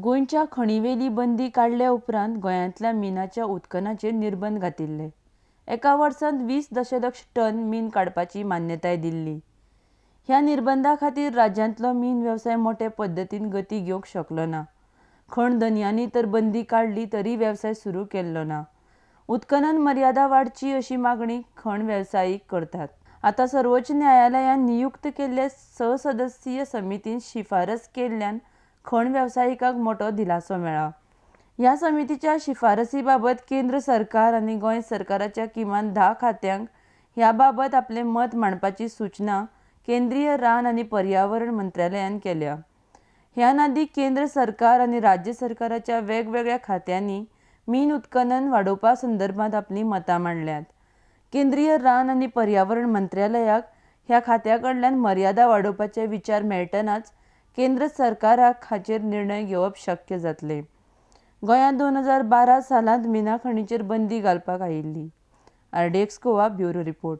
गोंयच्या खणीवेली बंदी काडले उपरांत गोंयांतल्या मिनाच्या उत्खननाचेर निर्बंध घातिल्ले. एका वर्सांत 20 दशलक्ष टन मीन काडपाची मान्यताय दिल्ली. ह्या निर्बंधा खातीर राज्यांतलो मीन वेवसाय मोटे पद्दतीन गती घेवंक शकलो ना. खण धनयांनी तर बंदी काडली तरी वेवसाय सुरू केल्लो ना. उत्खनन मर्यादा वाडची अशी मागणी खण वेवसायीक करतात. आतां सर्वोच्च न्यायालयान नियुक्त केल्ले स सदस्यीय समितीन शिफारस केल्ल्यान खण वेवसायिकांक मोटो दिलासो मेळ्ळा. ह्या समितीच्या शिफारसी बाबत केंद्र सरकार आनी गोंय सरकाराच्या किमान 10 खात्यांक ह्या बाबत आपलें मत मांडपाची सूचना केंद्रीय रान आनी पर्यावरण मंत्रालयान केल्या. ह्या आदीं केंद्र सरकार आनी राज्य सरकाराच्या वेगवेगळ्या खात्यांनी मीन उत्खनन वाडोवपा संदर्भात आपलीं मतां मांडल्यांत. केंद्रीय रान आनी पर्यावरण मंत्रालयाक ह्या खात्या कडल्यान मर्यादा वाडोवपाचे विचार मेळटनाच केंद्र सरकाराक हाचेर निर्णय घेवप शक्य जातलें. गोंयांत 2012 सालांत मिना खणीचेर बंदी घालपाक आयिल्ली. RDX Goa bureau report.